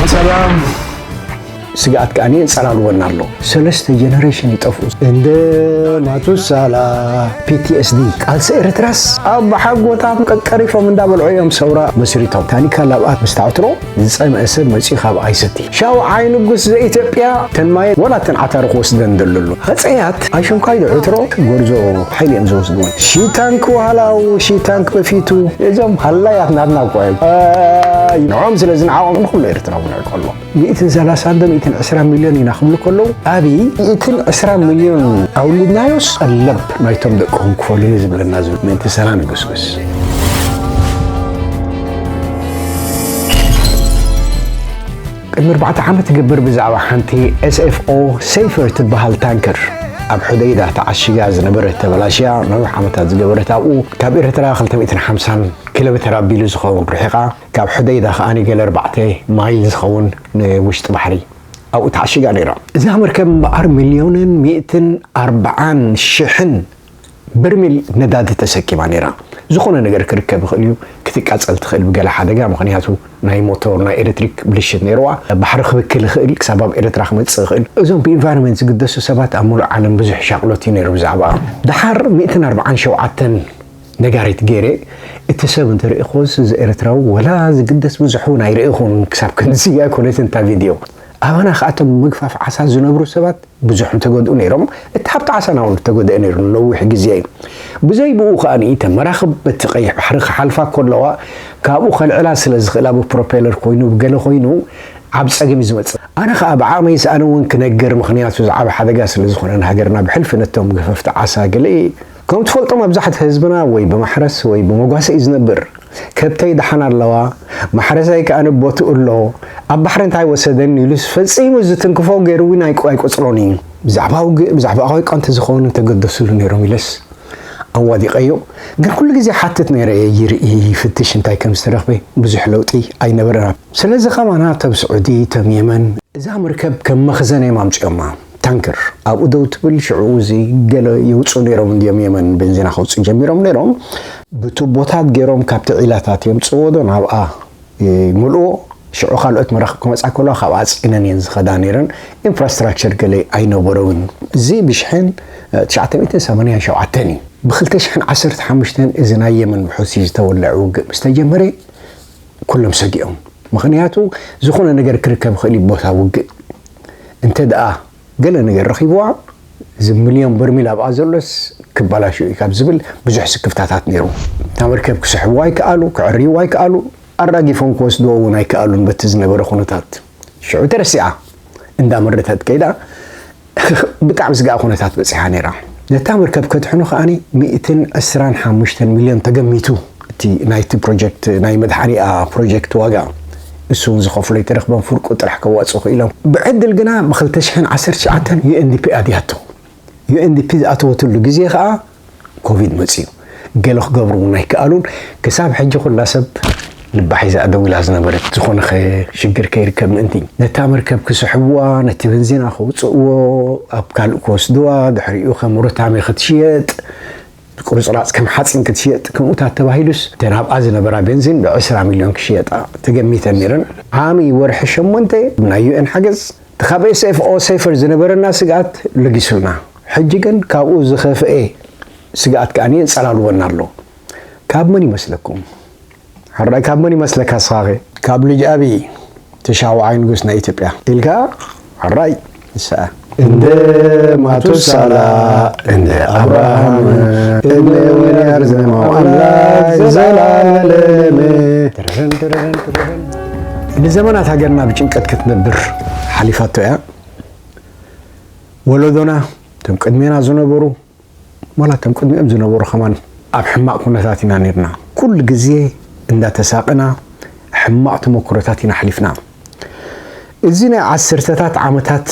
ሰላም። ስግኣት ከኣ የንጸላልወና ኣሎ። ሰለስተ ጀነሬሽን ይጠፍኡ። እንደ ማቱሳላ። ፒ ቲ ኤስ ዲ። ቃልሲ ኤርትራስ ኣብ ሓጎታት ቀቀሪፎም እንዳበልዑ እዮም ሰውራ መስሪቶም። ታኒካ ላብኣት ምስ ታዕትሮ ዝጸምአ ሰብ መጺኡ ካብ ኣይሰቲ። ሻው ዓይንጉስ ዘኢትዮጵያ ተን ማየ ወላ ተን ዓታሩ ክወስደን ደለሉ። ሃጸያት ኣይሸንኳይ ዶ ዕትሮ ጎርዞ ሓይሊ እዮም ዝወስድዎ። ሺታንክ ዋህላው ሺታንክ በፊቱ እዞም ሃላያት ናትና እኮ እዮም። ኣይ፣ ንዖም ስለ ዝንዓቖም ንኹሉ ኤርትራዊ ንዕቀሎ። ሚእትን ሰላሳን ዶ ሚእትን ዕስራ ሚልዮን ኢና ክብሉ ከለዉ፣ ኣብይ ሚእትን ዕስራ ሚልዮን ኣውሊድናዮስ ቀለብ ናይቶም ደቅኹም ክፈሉኒ ዝብለና ዝብል ምእንቲ ሰላም ይጉስጉስ። ቅድሚ ኣርባዕተ ዓመት ይገብር ብዛዕባ ሓንቲ ኤስ ኤፍ ኦ ሴፈር ትበሃል ታንከር ኣብ ሑደይዳ ተዓሺጋ ዝነበረት ተበላሽያ ነዊሕ ዓመታት ዝገበረት ኣብኡ ካብ ኤርትራ ክልተ ሚእትን ሓምሳን ኪሎ ሜትር ኣቢሉ ዝኸውን ርሒቓ ካብ ሑደይዳ ከኣ ገለ ኣርባዕተ ማይል ዝኸውን ንውሽጢ ባሕሪ ኣብኡ ተዓሺጋ ነይራ። እዛ መርከብ እምበኣር ሚልዮንን ሚእትን ኣርብዓን ሽሕን በርሚል ነዳዲ ተሰኪማ ነይራ። ዝኾነ ነገር ክርከብ ይኽእል እዩ፣ ክትቃጸል ትኽእል ብገለ ሓደጋ፣ ምኽንያቱ ናይ ሞቶር ናይ ኤሌክትሪክ ብልሽት ነይርዋ። ባሕሪ ክብክል ይኽእል፣ ክሳብ ኣብ ኤርትራ ክመጽእ ይኽእል። እዞም ብኢንቫይሮንመንት ዝግደሱ ሰባት ኣብ ሙሉእ ዓለም ብዙሕ ሻቕሎት እዩ ነይሩ ብዛዕባኣ። ደሓር ሚእትን ኣርብዓን ሸውዓተን ነጋሪት ገይረ፣ እቲ ሰብ እንተሪእኹስ እዚ ኤርትራዊ ወላ ዝግደስ ብዙሕ እውን ኣይርእኹን፣ ክሳብ ክንድዚ ኣይኮነትን እታ ቪድዮ። ኣባና ከኣ እቶም ምግፋፍ ዓሳ ዝነብሩ ሰባት ብዙሕ እንተጎድኡ ነይሮም፣ እቲ ሃብቲ ዓሳና እውን ዝተጎድአ ነይሩ ነዊሕ ግዜ እዩ። ብዘይ ብኡ ከኣ እተን መራኽብ በቲ ቀይሕ ባሕሪ ክሓልፋ ከለዋ ካብኡ ከልዕላ ስለ ዝኽእላ ብፕሮፔለር ኮይኑ ብገለ ኮይኑ ዓብ ጸገም እዩ ዝመጽእ። ኣነ ከኣ ብዓቕመይስ ኣነ እውን ክነግር፣ ምኽንያቱ ዝዓበ ሓደጋ ስለ ዝኾነ ንሃገርና ብሕልፊ ነቶም ገፈፍቲ ዓሳ ገለ ከም ትፈልጦ መብዛሕቲ ህዝብና ወይ ብማሕረስ ወይ ብመጓሰ እዩ ዝነብር። ከብተይ ደሓን ኣለዋ፣ ማሕረሳይ ከኣ ንቦትኡ ኣሎ፣ ኣብ ባሕሪ እንታይ ወሰደኒ ኢሉስ ፈጺሙ ዝትንክፎ ገይሩ እውን ኣይቆ-፣ ኣይቆጽሮን እዩ። ብዛዕባ ውግእ፣ ብዛዕባ ኣቐይቋ እንተዝኸውን እንተገደሱሉ ነይሮም ኢለስ ኣዋዲቐዮ። ግን ኩሉ ግዜ ሓትት ነይረ እየ፣ ይርኢ፣ ይፍትሽ እንታይ ከም ዝተረኽበ። ብዙሕ ለውጢ ኣይነበረን። ስለዚ ከማና እቶም ስዑዲ፣ እቶም የመን፣ እዛ መርከብ ከም መኽዘን እዮም ኣምጺኦማ። ታንከር ኣብኡ ደው ትብል፣ ሽዑ እዚ ገለ የውጽኡ ነይሮም እንድዮም፣ የመን ቤንዚና ከውጽኡ ጀሚሮም ነይሮም። ብቱቦታት ገይሮም ካብቲ ዒላታት የምጽእዎ ዶ ናብኣ ይምልእዎ። ሽዑ ካልኦት መራኽብ ክመጻ ከለዋ ካብኣ ጽዒነን እየን ዝኸዳ ነይረን። ኢንፍራስትራክቸር ገለ ኣይነበረውን። እዚ ብሽሕን ትሽዓተ ሚእትን ሰማንያን ሸውዓተን እዩ። ብኽልተ ሽሕን ዓሰርተ ሓሙሽተን እዚ ናይ የመን ብሑቲ ዝተወልዐ ውግእ ምስ ተጀመረ ኩሎም ሰጊኦም። ምኽንያቱ ዝኾነ ነገር ክርከብ ይኽእል እዩ ቦታ ውግእ። እንተ ደኣ ገለ ነገር ረኺብዋ፣ እዚ ሚልዮን በርሚል ኣብኣ ዘሎስ ክበላሾ እዩ ካብ ዝብል ብዙሕ ስክፍታታት ነይሩ። እታ መርከብ ክስሕብዋ ኣይከኣሉ፣ ክዕርይዋ ኣይከኣሉ፣ ኣራጊፎም ክወስድዎ እውን ኣይከኣሉን በቲ ዝነበረ ኩነታት። ሽዑ ተረሲዓ፣ እንዳመረተት ከይዳ፣ ብጣዕሚ ስጋእ ኩነታት በጺሓ ነይራ። ነታ መርከብ ከድሕኑ ከኣ ሚእትን ዕስራን ሓሙሽተን ሚልዮን ተገሚቱ። እቲ ናይቲ ፕሮጀክት፣ ናይ መድሓኒኣ ፕሮጀክት ዋጋ፣ እሱ እውን ዝኸፍሎ ኣይተረኽበን፣ ፍርቁ ጥራሕ ከዋጽኡ ክኢሎም። ብዕድል ግና ብኽልተ ሽሕን ዓሰርተ ትሽዓተን ዩ ኤን ዲ ፒ ኣድያቶ። ዩ ኤን ዲ ፒ ዝኣተወትሉ ግዜ ከኣ ኮቪድ መጺኡ። ገለ ክገብሩ እውን ኣይከኣሉን። ክሳብ ሕጂ ኩላ ሰብ ልባ ሒዛ ደው ኢላ ዝነበረት፣ ዝኾነ ኸ ሽግር ከይርከብ ምእንቲ። ነታ መርከብ ክስሕብዋ፣ ነቲ በንዚና ከውጽእዎ፣ ኣብ ካልእ ክወስድዋ፣ ድሕሪኡ ከም ሩታሜ ክትሽየጥ፣ ቁርጽራጽ ከም ሓጺን ክትሽየጥ፣ ከምኡታት ተባሂሉስ፣ እተን ኣብኣ ዝነበራ ቤንዚን ብዕስራ ሚልዮን ክሽየጣ ተገሚተን ነይረን። ዓሚ ወርሒ ሸሞንተ ብናይ ዩ ኤን ሓገዝ፣ እቲ ካብ ኤስ ኤፍ ኦ ሴፈር ዝነበረና ስግኣት ለጊሱልና። ሕጂ ግን ካብኡ ዝኸፍኤ ስግኣት ከኣ የንጸላልወና ኣሎ። ካብ መን ይመስለኩም? ሕራይ ካብ መን ይመስለካ ንስኻኸ? ካብ ልጅ ኣብይ፣ ተሻዋዓይ ንጉስ ናይ ኢትዮጵያ ኢልካ፣ ሕራይ ንስኣ። እንደ ማቱሳላ፣ እንደ ኣብርሃም፣ እንደ ወርያር ዘማው ኣምላክ ዘላለም። ንዘመናት ሃገርና ብጭንቀት ክትነብር ሓሊፋቶ እያ። ወለዶና፣ እቶም ቅድሜና ዝነበሩ፣ ዋላ እቶም ቅድሚኦም ዝነበሩ ከማን ኣብ ሕማቕ ኩነታት ኢና ነይርና። ኩሉ ግዜ እንዳተሳቐና ሕማቕ ተመክሮታት ኢና ኣሕሊፍና። እዚ ናይ ዓሰርተታት ዓመታት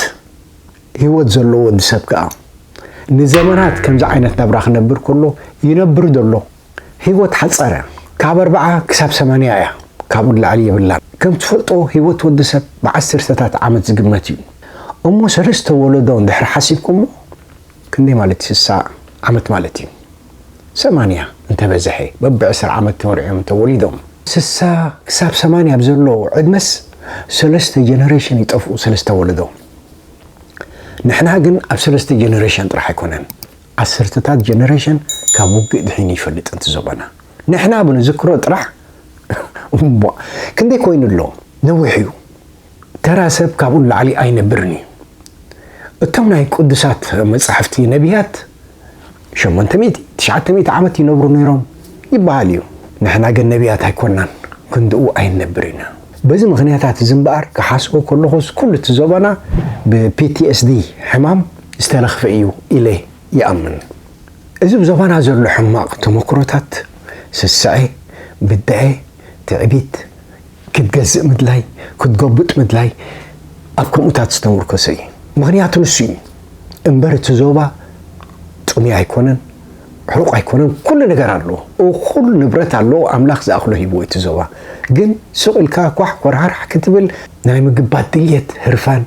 ህይወት ዘለዎ ወዲ ሰብ ከኣ ንዘመናት ከምዚ ዓይነት ናብራ ክነብር ከሎ ይነብር ዘሎ። ህይወት ሓጸረ። ካብ ኣርብዓ ክሳብ ሰማንያ እያ። ካብኡ ንላዕሊ የብላን። ከም ትፈልጦ ህይወት ወዲ ሰብ ብዓሰርተታት ዓመት ዝግመት እዩ። እሞ ሰለስተ ወለዶ እንድሕር ሓሲብኩሞ ክንደይ ማለት እዩ? ስሳ ዓመት ማለት እዩ። ሰማንያ እንተበዝሐ፣ በብዕስራ ዓመት ተመርዕዮም እንተወሊዶም። ስሳ ክሳብ ሰማንያ ኣብ ዘሎ ዕድመስ ሰለስተ ጀነሬሽን ይጠፍኡ፣ ሰለስተ ወለዶ። ንሕና ግን ኣብ ሰለስተ ጀነሬሽን ጥራሕ ኣይኮነን፣ ዓሰርተታት ጀነሬሽን ካብ ውግእ ድሒኑ ይፈልጥ እቲ ዞባና። ንሕና ብንዝክሮ ጥራሕ እምቧ፣ ክንደይ ኮይኑ ኣሎ፣ ነዊሕ እዩ። ተራ ሰብ ካብኡ ንላዕሊ ኣይነብርን እዩ። እቶም ናይ ቅዱሳት መጻሕፍቲ ነቢያት ሸሞንተ ሚእቲ፣ ትሽዓተ ሚእቲ ዓመት ይነብሩ ነይሮም ይበሃል እዩ። ንሕና ግን ነቢያት ኣይኮናን፣ ክንድኡ ኣይንነብር ኢና። በዚ ምኽንያታት እዚ እምበኣር ክሓስቦ ከለኹስ ኩሉ እቲ ዞባና ብ P T S D ሕማም ዝተለኽፈ እዩ ኢለ ይኣምን። እዚ ኣብ ዞባና ዘሎ ሕማቕ ተመክሮታት፣ ስስዐ፣ ብድዐ፣ ትዕቢት፣ ክትገዝእ ምድላይ፣ ክትጎብጥ ምድላይ ኣብ ከምኡታት ዝተመርኮሰ እዩ። ምኽንያቱ ንሱ እዩ እምበር እቲ ዞባ ጥሙይ ኣይኮነን፣ ሕሩቕ ኣይኮነን፣ ኩሉ ነገር ኣለዎ። እኹል ንብረት ኣለዎ፣ ኣምላኽ ዝኣኽሎ ሂብዎ እቲ ዞባ። ግን ሱቕ ኢልካ ኳሕ ኮርሃራሕ ክትብል ናይ ምግባት ድልየት፣ ህርፋን፣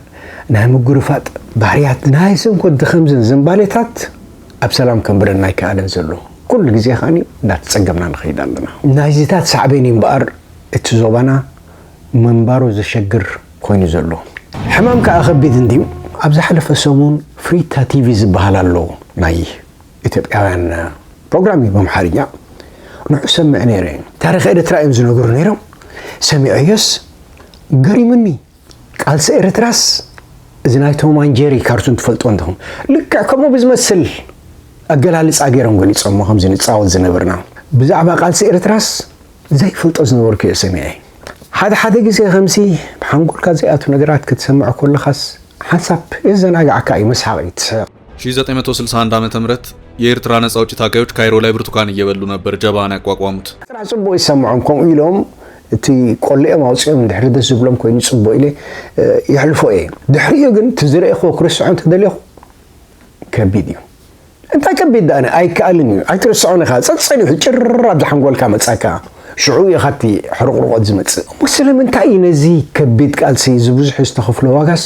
ናይ ምጉርፋጥ ባህርያት፣ ናይ ስንኮት ድኸምዝን ዝንባሌታት ኣብ ሰላም ከንብረና ኣይከኣለን ዘሎ። ኩሉ ግዜ ከኣኒ እንዳተጸገምና ንኸይድ ኣለና። ናይዚታት ሳዕቤን እዩ እምበኣር እቲ ዞባና ምንባሩ ዘሸግር ኮይኑ ዘሎ። ሕማም ከኣ ከቢድ እንድዩ። ኣብ ዝሓለፈ ሰሙን ፍሪታ ቲቪ ዝበሃል ኣሎ፣ ናይ ኢትዮጵያውያን ፕሮግራም እዩ ብኣምሓርኛ። ንዑ ሰምዕ ነይረ። ታሪኽ ኤርትራ እዮም ዝነግሩ ነይሮም። ሰሚዐዮስ ገሪሙኒ። ቃልሲ ኤርትራስ፣ እዚ ናይ ቶም ኣንድ ጄሪ ካርቱን ትፈልጦ እንዲኹም፣ ልክዕ ከምኡ ብዝመስል ኣገላልጻ ገይሮም ገሊጾሞ፣ ከምዚ ንጻወት ዝነበርና። ብዛዕባ ቃልሲ ኤርትራስ ዘይፈልጦ ዝነበርኩ እየ ሰሚዐ። ሓደ ሓደ ግዜ ከምዚ ብሓንጎልካ ዘይኣቱ ነገራት ክትሰምዕ ከለኻስ ሓንሳብ የዘናግዓካ እዩ፣ መስሓቕ እዩ፣ ትስሕቕ። ሺ ዘጠኝ መቶ ስልሳ አንድ ዓመተ ምህረት የኤርትራ ነጻ አውጪ ታጋዮች ካይሮ ላይ ብርቱካን እየበሉ ነበር ጀብሃን ያቋቋሙት። ጥራሕ ጽቡቕ ይሰምዖም፣ ከምኡ ኢሎም እቲ ቆልኦም ኣውጺኦም ድሕሪ ደስ ዝብሎም ኮይኑ ጽቡቕ ኢለ የሕልፎ እየ። ድሕሪኡ ግን እቲ ዝረእኹዎ ክርስዖ እንተደለኹ ከቢድ እዩ። እንታይ ከቢድ ደኣነ? ኣይከኣልን እዩ። ኣይትርስዖን ኢኻ። ጸጸኒሑ ጭር ኣብዚ ሓንጎልካ መጻካ። ሽዑ ኢኻ እቲ ሕርቕርቖት ዝመጽእ። እሞ ስለምንታይ እዩ ነዚ ከቢድ ቃልሲ፣ እዚ ብዙሕ ዝተኸፍሎ ዋጋስ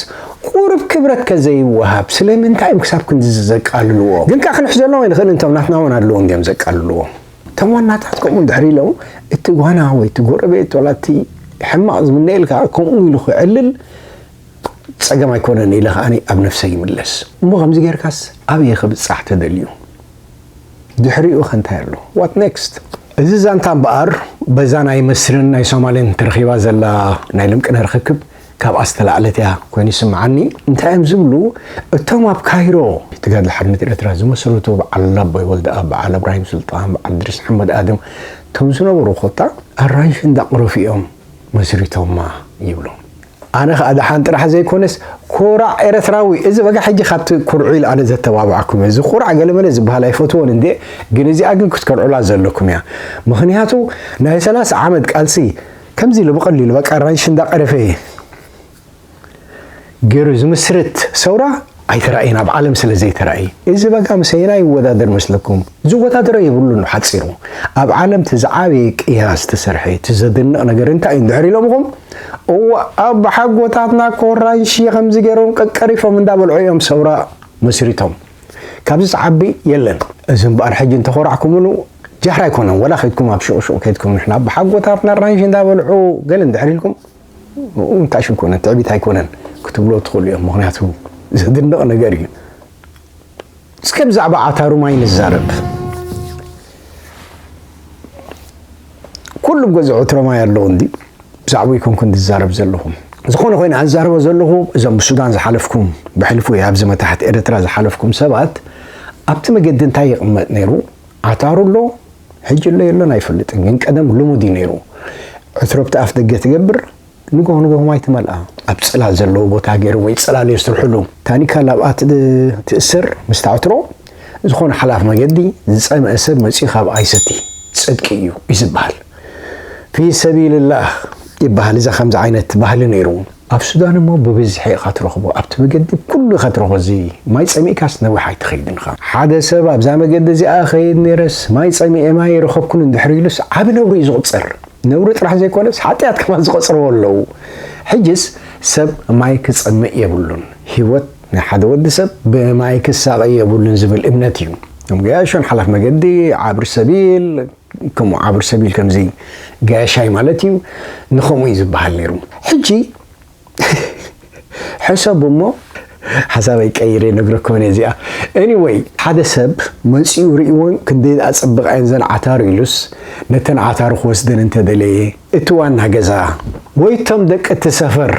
ቁሩብ ክብረት ከ ዘይወሃብ? ስለምንታይ እዮም ክሳብ ክንድዚ ዘቃልልዎ? ግን ከኣ ክንሕዘሎም ኣይንኽእልን፣ እቶም ናትና እውን ኣለዉ እንድዮም ዘቃልልዎ። እቶም ዋናታት ከምኡ እንድሕር ኢሎም፣ እቲ ጓና ወይ እቲ ጎረቤት ዋላ እቲ ሕማቕ ዝምነየልካ ከምኡ ኢሉ ክዕልል ጸገም ኣይኮነን ኢለ ከኣ ኣብ ነፍሰይ ይምለስ። እሞ ከምዚ ጌርካስ ኣበየ ክብጻሕ ተደልዩ? ድሕሪኡ ከ እንታይ ኣሎ? What next? እዚ ዛንታ እምበኣር በዛ ናይ መስርን ናይ ሶማልን ተረኺባ ዘላ ናይ ልምቅነ ርኽክብ ካብኣ ዝተላዕለት እያ ኮይኑ ይስምዓኒ። እንታይ እዮም ዝብሉ እቶም ኣብ ካይሮ ተጋድሎ ሓርነት ኤርትራ ዝመስረቱ በዓል ኣቦይ ወልደኣብ፣ በዓል እብራሂም ሱልጣን፣ በዓል ድሪስ ሓመድ ኣድም፣ እቶም ዝነበሩ ኮታ ኣራንሺ እንዳቕረፉ እዮም መስሪቶማ ይብሉ። ኣነ ከኣ ደሓን ጥራሕ ዘይኮነስ ኩራዕ ኤርትራዊ፣ እዚ በጋ ሕጂ ካብቲ ኩርዑ ኢለ ኣነ ዘተባብዓኩም እየ። እዚ ኩራዕ ገለመለ ዝበሃል ኣይፈትዎን እንዴ፣ ግን እዚኣ ግን ክትከርዑላ ዘለኩም እያ። ምኽንያቱ ናይ ሰላሳ ዓመት ቃልሲ ከምዚ ኢሉ ብቐሊሉ በቃ ኣራንሺ እንዳቐረፈ ገይሩ ዝምስርት ሰውራ ኣይተራእየን፣ ኣብ ዓለም ስለ ዘይተራእየ። እዚ በጋ ምሰየና ይወዳደር መስለኩም? ዝወዳደሮ የብሉን። ሓጺሩ ኣብ ዓለም እቲ ዝዓበየ ቅያ ዝተሰርሐ እቲ ዘደንቕ ነገር እንታይ እዩ እንድሕር ኢሎምኹም፣ እዋ ኣቦሓጎታትና ኮራንሺ ከምዚ ገይሮም ቀቀሪፎም እንዳበልዑ እዮም ሰውራ መስሪቶም። ካብዚ ዝዓቢ የለን። እዚ እምበኣር ሕጂ እንተኾራዕኩምሉ ጃህራ ኣይኮነን፣ ወላ ከይድኩም ኣብ ሹቕሹቕ ከይድኩም ንሕና ኣቦሓጎታትና ኣራንሺ እንዳበልዑ ገለ እንድሕር ኢልኩም እንታይ ሽኮነ ትዕቢት ኣይኮነን ክትብሎ ትኽእሉ እዮም። ምኽንያቱ ዘድንቕ ነገር እዩ። እስከ ብዛዕባ ዓታሩ ማይ ንዛረብ። ኩሉ ገዝዑ ትረማይ ኣለዎ እንዲ ብዛዕባ ይኮንኩን ዝዛረብ ዘለኹ። ዝኾነ ኮይኑ ኣዛርቦ ዘለኹ እዞም ብሱዳን ዝሓለፍኩም ብሕልፉ እየ ኣብዚ መታሕት ኤርትራ ዝሓለፍኩም ሰባት ኣብቲ መገዲ እንታይ ይቕመጥ ነይሩ? ዓታሩ ኣሎ፣ ሕጂ ኣሎ የሎን ኣይፈልጥን፣ ግን ቀደም ልሙድ እዩ ነይሩ። ዕትሮ ብቲ ኣፍ ደገ ትገብር፣ ንጎህ ንጎህ ማይ ትመልኣ። ኣብ ጽላል ዘለዎ ቦታ ገይሩ ወይ ጽላል የስርሕሉ። ታኒካ ላብኣ ትእሰር ምስታ ዕትሮ፣ ዝኾነ ሓላፍ መገዲ ዝጸምአ ሰብ መጺኡ ካብኣ ይሰቲ። ጽድቂ እዩ እዩ ዝበሃል። ፊ ሰቢልላህ ይበሃል። እዛ ከምዚ ዓይነት ባህሊ ነይሩ። ኣብ ሱዳን እሞ ብብዝሒ ኢኻ ትረኽቦ። ኣብቲ መገዲ ኩሉ ኢኻ ትረኽቦ። እዚ ማይ ጸሚእካስ ነዊሕ ኣይትኸይድን ኢኻ። ሓደ ሰብ ኣብዛ መገዲ እዚኣ እኸይድ ነይረስ ማይ ጸሚኤ ማይ ኣይረኸብኩን እንድሕር ኢሉስ ዓቢ ነውሪ እዩ ዝቑጸር። ነውሪ ጥራሕ ዘይኮነስ ሓጢኣት ከማን ዝቖጽርዎ ኣለዉ። ሕጅስ ሰብ ማይ ክጸምእ የብሉን። ህይወት ናይ ሓደ ወዲ ሰብ ብማይ ክሳቐ የብሉን ዝብል እምነት እዩ። እቶም ገያሾን ሓላፍ መገዲ ዓብር ሰቢል ከምኡ ዓብር ሰቢል ከምዚ ገያሻይ ማለት እዩ። ንኸምኡ እዩ ዝበሃል ነይሩ። ሕጂ ሕሰቡ እሞ ሓሳበይ ቀይረ ነግረኩም እየ እዚኣ። Anyway፣ ሓደ ሰብ መጺኡ ርእይዎን ክንደይ ኣጸብቓየን ዘን ዓታሩ ኢሉስ ነተን ዓታሩ ክወስደን እንተደለየ፣ እቲ ዋና ገዛ ወይ እቶም ደቂ እቲ ሰፈር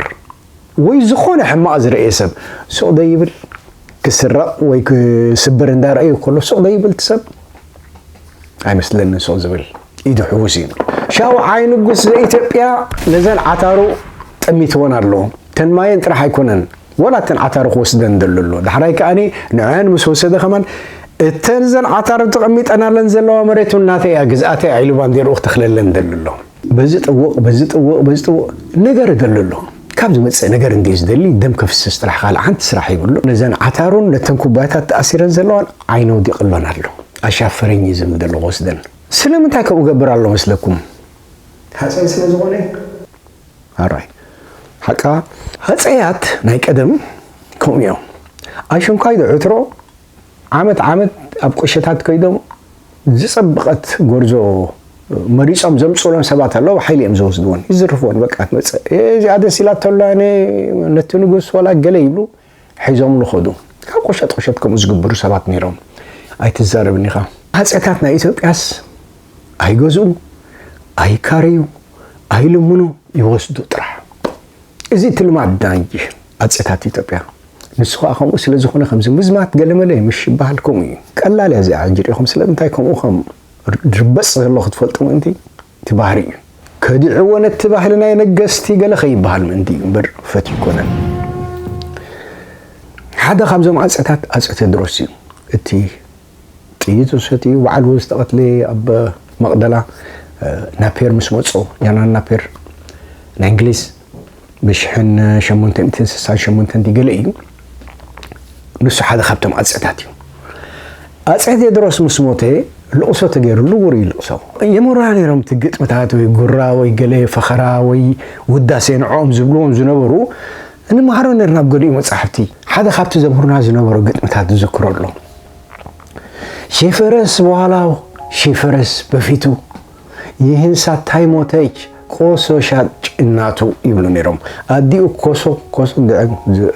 ወይ ዝኾነ ሕማቕ ዝረእየ ሰብ ሱቕ ዶ ይብል? ክስረቕ ወይ ክስበር እንዳረኣዩ ከሎ ሱቕ ዶ ይብል እቲ ሰብ? ኣይመስለንን ሱቕ ዝብል። ኢዱ ሕውስ እዩ። ሻውዓይ ንጉስ ዘኢትዮጵያ ነዘን ዓታሩ ጠሚትወን ኣሎ። ተን ማየን ጥራሕ ኣይኮነን፣ ወላ እተን ዓታሩ ክወስደን ደሎ ኣሎ። ዳሕራይ ከኣኒ ንዐን ምስ ወሰደ ከማን እተን ዘን ዓታሩ ተቐሚጠናለን ዘለዋ መሬት እውን ናተይ እያ፣ ግዝኣተይ እያ ኢሉ ባንዴርኡ ክተኽለለን ደሎ ኣሎ። በዚ ጥውቕ፣ በዚ ጥውቕ፣ በዚ ጥውቕ ነገር ደሎ ኣሎ። ካብ ዝመጽእ ነገር እንድዩ ዝደሊ፣ ደም ከፍስስ ጥራሕ ካልእ ሓንቲ ስራሕ ይብሉ። ነዘን ዓታሩን ነተን ኩባያታት ተኣሲረን ዘለዋን ዓይኑ ኣውዲቕሎን ኣሎ። ኣሻፈረኝ እዩ ዝብል ዘሎ ክወስደን። ስለምንታይ ከምኡ ገብር ኣሎ መስለኩም? ሃፀይ ስለ ዝኾነ? ኣራይ። ሓቃ ሃፀያት ናይ ቀደም ከምኡ እዮም። ኣሽንኳይ ዶ ዕትሮ ዓመት ዓመት ኣብ ቁሸታት ከይዶም ዝጸበቐት ጎርዞ መሪጾም ዘምጽኡሎም ሰባት ኣለዉ፣ ብሓይሊ እዮም ዝወስድወን፣ ይዝርፍወን። በቃ ትመጽእ፣ "እዚኣ ደስ ኢላቶ ኣላ፣ ነ-፣ ነቲ ንጉስ ዋላ ገለ" ይብሉ፣ ሒዞምሉ ኸዱ። ካብ ቁሸት ቁሸት ከምኡ ዝግብሩ ሰባት ነይሮም። ኣይትዛረብን ኢኻ። ኣጼታት ናይ ኢትዮጵያስ ኣይገዝኡ፣ ኣይካረዩ፣ ኣይልምኑ፣ ይወስዱ ጥራሕ። እዚ እቲ ልማድ ናይ ኣጼታት ኢትዮጵያ። ንሱ ኸኣ ከምኡ ስለ ዝኾነ ከምዚ ምዝማት ገለመለ ምሽ ይበሃል ከምኡ እዩ። ቀላል እያ እዚኣ ሕጂ ርኢኹም ስለምንታይ ከምኡ ከም ድርበጽ ዘሎ ክትፈልጡ ምእንቲ እቲ ባህሪ እዩ። ከዲዕዎ ነቲ ባህሊ ናይ ነገስቲ ገለ ከይበሃል ምእንቲ እዩ እምበር ፈትዩ ኣይኮነን። ሓደ ካብዞም ኣጼታት ኣጼ ቴድሮስ እዩ። እቲ ጥይት ዝሰትዩ ባዕሉ ዝተቐትለ ኣብ መቕደላ፣ እ፣ ናፔር ምስ መጾ፣ ጀነራል ናፔር ናይ እንግሊዝ ብሽሕን ሸሞንተ ሚእትን ስሳን ሸሞንተን ድዩ ገለ እዩ። ንሱ ሓደ ካብቶም ኣጼታት እዩ። ኣጼ ቴድሮስ ምስ ሞተ ልቕሶ ተገይሩሉ ውሩይ ልቕሶ። የምህሩና ነይሮም እቲ ግጥምታት ወይ ጉራ ወይ ገለ ፈኸራ ወይ ውዳሴ ንዕኦም ዝብልዎም ዝነበሩ ንምሃሮ ነርና ኣብ ገሊኡ መጻሕፍቲ። ሓደ ካብቲ ዘምህሩና ዝነበሩ ግጥምታት ዝዝክሮ ኣሎ። "ሺህ ፈረስ በኋላው፣ ሺህ ፈረስ በፊቱ፣ ይህን ሳታይ ሞተች፣ ኮሶ ሻጭ እናቱ" ይብሉ ነይሮም። ኣዲኡ ኮሶ፣ ኮሶ እንድዒ ዝ-፣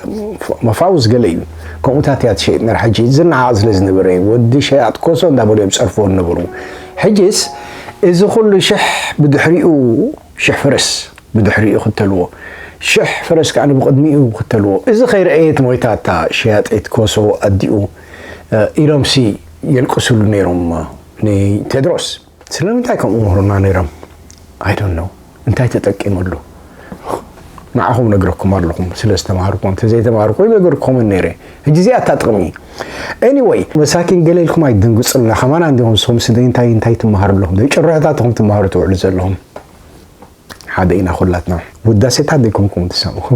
መፋውዝ ገለ እዩ። ከምኡታት እያ ትሸይጥ ነይራ። ሕጂ ዝነዓቕ ስለ ዝነበረ፣ "ወዲ ሸያጥ ኮሶ" እንዳበሉ እዮም ዝጸርፍዎ ዝነበሩ። ሕጂስ እዚ ኩሉ ሽሕ ብድሕሪኡ፣ ሽሕ ፈረስ ብድሕሪኡ ይኽተልዎ፣ ሽሕ ፈረስ ከኣ ብቕድሚኡ ይኽተልዎ። እዚ ከይረኣየት ሞይታ እታ ሸያጢት ኮሶ ኣዲኡ፣ እ፣ ኢሎምሲ የልቅስሉ ነይሮም ንቴድሮስ። ስለምንታይ ከምኡ ምህሩና ነይሮም? I don't know። እንታይ ተጠቂመሉ? ንዓኹም ነግረኩም ኣለኹም፣ ስለ ዝተማሃርኩም። እንተዘይተማሃርኩም ይነገርኩምን ነይረ። ሕጂ እዚኣ እታ ጥቕሚ። Anyway፣ መሳኪን ገለ ኢልኩም ኣይትደንግጹልና። ከማን እንዲኹም ንስኹም ስደይ እንታይ፣ እንታይ ትመሃሩ ኣለኹም? ደይ ጭርሖታት ኢኹም ትመሃሩ ትውዕሉ ዘለኹም። ሓደ ኢና ኩላትና። ውዳሴታት ደይኮንኩም ትሰምዑ።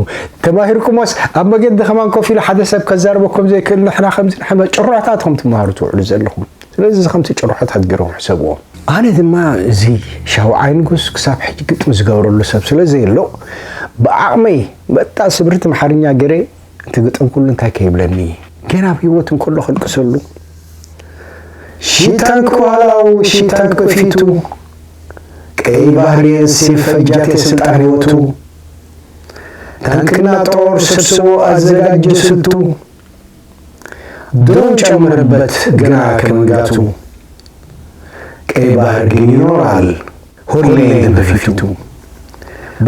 ተማሂርኩሞስ ኣብ መገዲ ከማን ኮፍ ኢሉ ሓደ ሰብ ከዛርበኩም ዘይክእል ንሕና ከምዚ ንሕና ጭርሖታት ኢኹም ትመሃሩ ትውዕሉ ዘለኹም። ስለዚ እዚ ከምቲ ጭርሖታት ገይሮም ሕሰብዎ። ኣነ ድማ እዚ ሻውዓይ ንጉስ ክሳብ ሕጂ ግጥሚ ዝገብረሉ ሰብ ስለ ዘየሎ ብዓቕመይ በጣ ስብርቲ ኣምሓርኛ ገይረ እቲ ግጥም ኩሉ እንታይ ከይብለኒ ገና ኣብ ህይወት እንከሎ ከልቅሰሉ። ሺታንክ በኋላው ሺታንክ በፊቱ ቀይ ባህር የንሲፍ ፈጃት የስልጣን ህይወቱ ታንክና ጦር ሰብስቦ አዘጋጀ ስልቱ ዶን ጨምርበት ገና ከመንጋቱ ቀይ ባህር ግን ይኖራል ሁሌ እንደ በፊቱ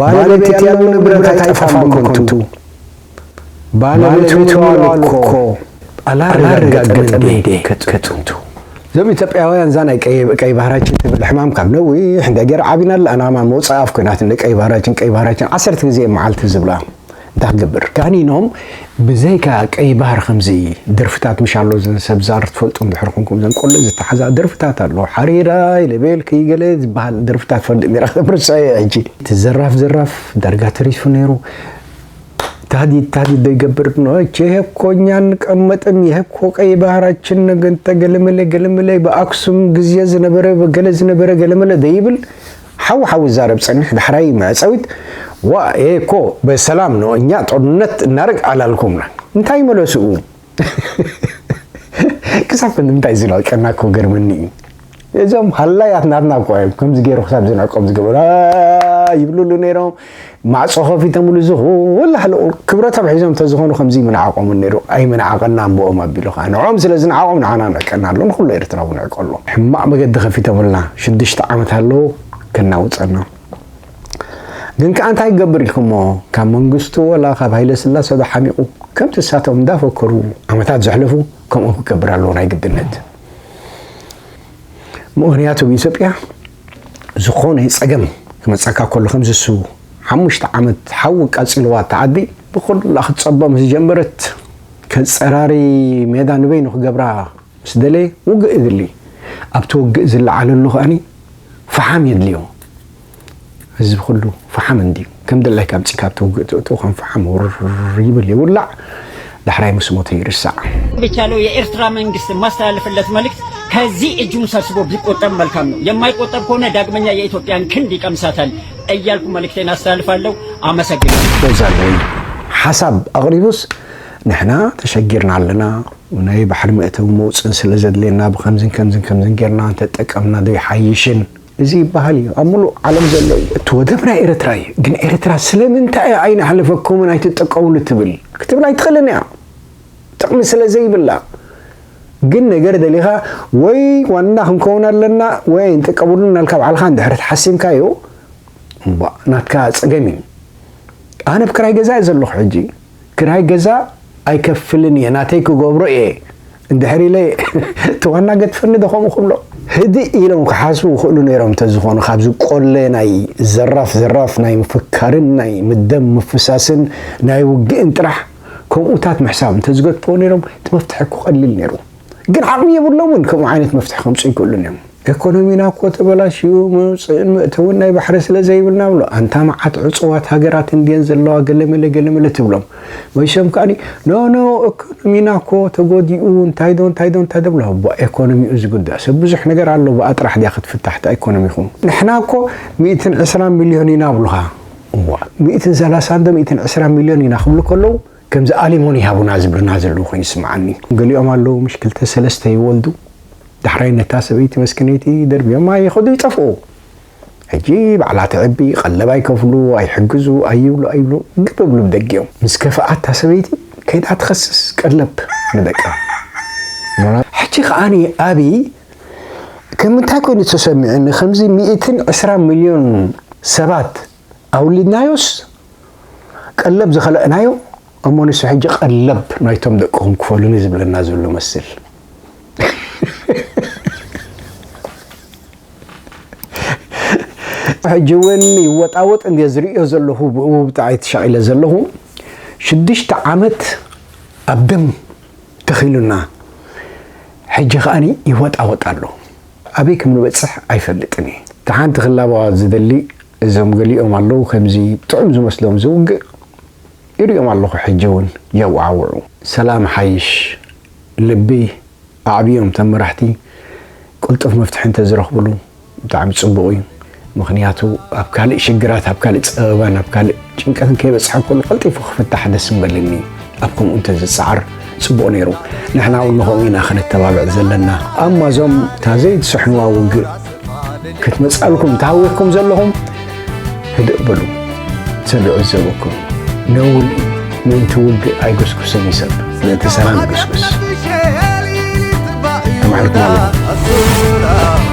ባለቤት ያለው ንብረት አይጠፋም ከንቱ ባለቤቱ ይኖራል እኮ አላረጋገጠም ከጥንቱ። እዞም ኢትዮጵያውያን እዛ ናይ ቀይ፣ ቀይ ባህራችን ትብል ሕማም ካብ ነዊሕ እንደ ገር ዓቢና ኣለና። ማም መውፃኢ ኣፍ ኮይናት እንደ ቀይ ባህራችን፣ ቀይ ባህራችን ዓሰርተ ግዜ መዓልቲ ዝብላ እንታይ ክገብር? ጋኒኖም ብዘይካ ቀይ ባህር ከምዚ ደርፍታት ምሽ ኣሎ ዘን ሰብ ዛር ትፈልጡ እንድሕር ኮንኩም ዘን ቆልዑ ዝተሓዛ ደርፍታት ኣሎ። ሓሪራ ኢለ ቤልኪ ገለ ዝበሃል ደርፍታት ፈልጥ ነይራ ክተምርሰ ሕጂ። እቲ ዘራፍ ዘራፍ ዳርጋ ተሪፉ ነይሩ። ታዲት ታዲት ዘይገብር ብኖች ይሄ እኮ እኛ እንቀመጥም ይሄ እኮ ቀይ ባህራችን ነገንተ ገለመለ ገለመለ በአክሱም ጊዜ ዝነበረ በገለ ዝነበረ ገለመለ ዘይብል ሓው ሓው ይዛረብ ጸንሕ ዳሕራይ መዕጸዊት ዋ ይሄ እኮ በሰላም ነው እኛ ጦርነት እናርግ አላልኩምና እንታይ መለስኡ ክሳብ ክንዲ ምንታይ ዝናቀና እኮ ገርመኒ እዩ። እዞም ሃላያት ናትና እኮ እዮም ከምዚ ገይሩ ክሳብ ዝንዕቆም ዝገበሩ። ይብሉሉ ነይሮም። ማዕጾ ከፊቶምሉ፣ እዚ ኩሉ ክብረቶም ሒዞም እንተዝኾኑ ከምዚ ምንዓቖሙ ነይሩ። ኣይምንዓቐና እምብኦም ኣቢሉ ከዓ ንዕኦም ስለ ዝንዓቖም ንዓና ንዕቀና ኣሎ፣ ንኩሉ ኤርትራዊ ንዕቀ ኣሎ። ሕማቕ መገዲ ከፊቶምልና ሽዱሽተ ዓመት ኣለዉ ከናውፀና። ግን ከዓ እንታይ ክገብር ኢልኩሞ? ካብ መንግስቱ ወላ ካብ ሃይለ ስላሰ ዶ ሓሚቑ? ከምቲ እሳቶም እንዳፈከሩ ዓመታት ዘሕለፉ ከምኡ ክገብር ኣለዎ ናይ ግድነት። ምኽንያቱ ብኢትዮጵያ ዝኾነ ጸገም ክመጸካ ከሎ ከምዚ እሱ ሓሙሽተ ዓመት ሓዊ ቃጺልዋ እታ ዓዲ ብኹላ ክትጸበ ምስ ጀመረት ከጸራሪ ሜዳ ንበይኑ ክገብራ ምስ ደለየ ውግእ እድሊ ኣብቲ ውግእ ዝለዓለሉ ከኣኒ ፈሓም የድልዮ። ህዝቢ ኩሉ ፈሓም እንድዩ። ከም ድላይካ ኣምጺእካ ኣብቲ ውግእ ትእትው ከም ፈሓም ውርር ይብል ይውላዕ። ዳሕራይ ምስ ሞተ ይርሳዕ። ብቻለው የኤርትራ መንግስት የማስተላልፍለት መልእክት ከዚህ እጁን ሰብስቦ ቢቆጠብ መልካም ነው። የማይቆጠብ ከሆነ ዳግመኛ የኢትዮጵያን ክንድ ይቀምሳታል እያልኩ መልእክቴን አስተላልፋለሁ። አመሰግናለሁ። ዶዛል ወይ ሓሳብ ኣቕሪቡስ ንሕና ተሸጊርና ኣለና፣ ናይ ባሕሪ መእተዊ መውፅእን ስለ ዘድልየና ብከምዝን ከምዝን ከምዝን ጌርና እንተጠቀምና ዶ ይሓይሽን? እዚ ይበሃል እዩ። ኣብ ሙሉእ ዓለም ዘሎ እዩ። እቲ ወደብ ናይ ኤርትራ እዩ። ግን ኤርትራ ስለምንታይ እያ ኣይንሓለፈኩምን ኣይትጠቀሙሉ ትብል? ክትብል ኣይትኽእልን እያ። ጥቕሚ ስለ ዘይብላ። ግን ነገር ደሊኻ ወይ ዋና ክንከውን ኣለና ወይ ኣይንጥቀሙሉን እናልካ ባዕልኻ እንድሕር ተሓሲምካዮ፣ እምቧእ፣ ናትካ ጸገም እዩ። ኣነ ኣብ ክራይ ገዛ እየ ዘለኹ ሕጂ። ክራይ ገዛ ኣይከፍልን እየ፣ ናተይ ክገብሮ እየ። እንድሕር ኢለ እቲ ዋና ገድፈኒ ዶ ከምኡ ክብሎ? ህድእ ኢሎም ክሓስቡ ይኽእሉ ነይሮም እንተዝኾኑ፣ ካብዚ ቆለ ናይ ዘራፍ ዘራፍ ናይ ምፍካርን ናይ ምደም ምፍሳስን ናይ ውግእን ጥራሕ ከምኡታት ምሕሳብ እንተዝገድፍዎ ነይሮም፣ እቲ መፍትሒ እኮ ቀሊል ነይሩ። ግን ዓቕሚ የብሎምን፣ ከምኡ ዓይነት መፍትሒ ከምፅኡ ኣይክእሉን እዮም። ኤኮኖሚና እኮ ተበላሽዩ፣ መውፅእን መእተውን ናይ ባሕሪ ስለ ዘይብልና ብሎ፣ ኣንታ መዓት ዕፁዋት ሃገራት እንድየን ዘለዋ፣ ገለመለ ገለመለ ትብሎም። መይሶም ከኣኒ ኖ ኖ ኤኮኖሚና እኮ ተጎዲኡ፣ እንታይ ዶ እንታይ ዶ እንታይ ዶ ብሎ። እባ ኤኮኖሚኡ ዝጉዳእ ሰብ ብዙሕ ነገር ኣሎ፣ ብኣ ጥራሕ ድያ ክትፍታሕ እታ ኤኮኖሚኹም? ንሕና እኮ ሚእትን ዕስራን ሚልዮን ኢና ብሉኻ። እዋ ሚእትን ሰላሳን ዶ ሚእትን ዕስራን ሚልዮን ኢና ክብሉ ከለዉ ከምዚ ኣሊሞን ይሃቡና ዝብሉና ዘለዉ ኮይኑ ይስምዓኒ። ገሊኦም ኣለዉ ምሽ ክልተ ሰለስተ ይወልዱ፣ ዳሕራይ ነታ ሰበይቲ መስኪነይቲ ደርብዮማ ይኸዱ ይጠፍኡ። ሕጂ ባዕላ ተዕቢ፣ ቀለብ ኣይከፍሉ፣ ኣይሕግዙ፣ ኣይብሉ ኣይብሉ ግብ ብሉ ብደጊኦም። ምስ ከፍኣታ ሰበይቲ ከይዳ ትኸስስ ቀለብ ንደቃ። ሕጂ ከዓኒ ኣብይ ከም እንታይ ኮይኑ ተሰሚዑኒ ከምዚ ሚእትን ዕስራን ሚልዮን ሰባት ኣውሊድናዮስ ቀለብ ዝኸለእናዮ እሞ ንሱ ሕጂ ቀለብ ናይቶም ደቅኹም ክፈሉኒ ዝብለና ዘሎ መስል። ሕጂ እውን ይወጣወጥ እንደ ዝርእዮ ዘለኹ ብኡ ብጣዕሚ ተሻቒለ ዘለኹ ሽዱሽተ ዓመት ኣብ ደም ተኺሉና ሕጂ ከኣኒ ይወጣወጥ ኣሎ። ኣበይ ከም ንበጽሕ ኣይፈልጥን እየ። እታ ሓንቲ ክላበዋ ዝደሊ እዞም ገሊኦም ኣለዉ ከምዚ ጥዑም ዝመስሎም ዝውግእ ይርእዮም ኣለኹ ሕጂ እውን የወዓውዑ። ሰላም ሓይሽ ልቢ ኣዕብዮም ተመራሕቲ ቅልጡፍ መፍትሒ እንተዝረኽብሉ ብጣዕሚ ጽቡቕ እዩ። ምኽንያቱ ኣብ ካልእ ሽግራት ኣብ ካልእ ጸበባን ኣብ ካልእ ጭንቀትን ከይበጽሐ ከሎ ቀልጢፉ ክፍታሕ ደስ ምበለኒ። ኣብ ከምኡ እንተዝጸዓር ጽቡቕ ነይሩ። ንሕና እውን ንኸምኡ ኢና ክንተባብዕ ዘለና። ኣማ እዞም እታ ዘይትስሕንዋ ውግእ ክትመጻልኩም ተሃዊኽኩም ዘለኹም ህድእ በሉ። ሰብ ይዕዘበኩም። ነውል እዩ። ምእንቲ ውግእ ኣይጉስጉስን እዩ ሰብ። ምእንቲ ሰላም ይጉስጉስ። ተማሒርኩም ኣለኹም።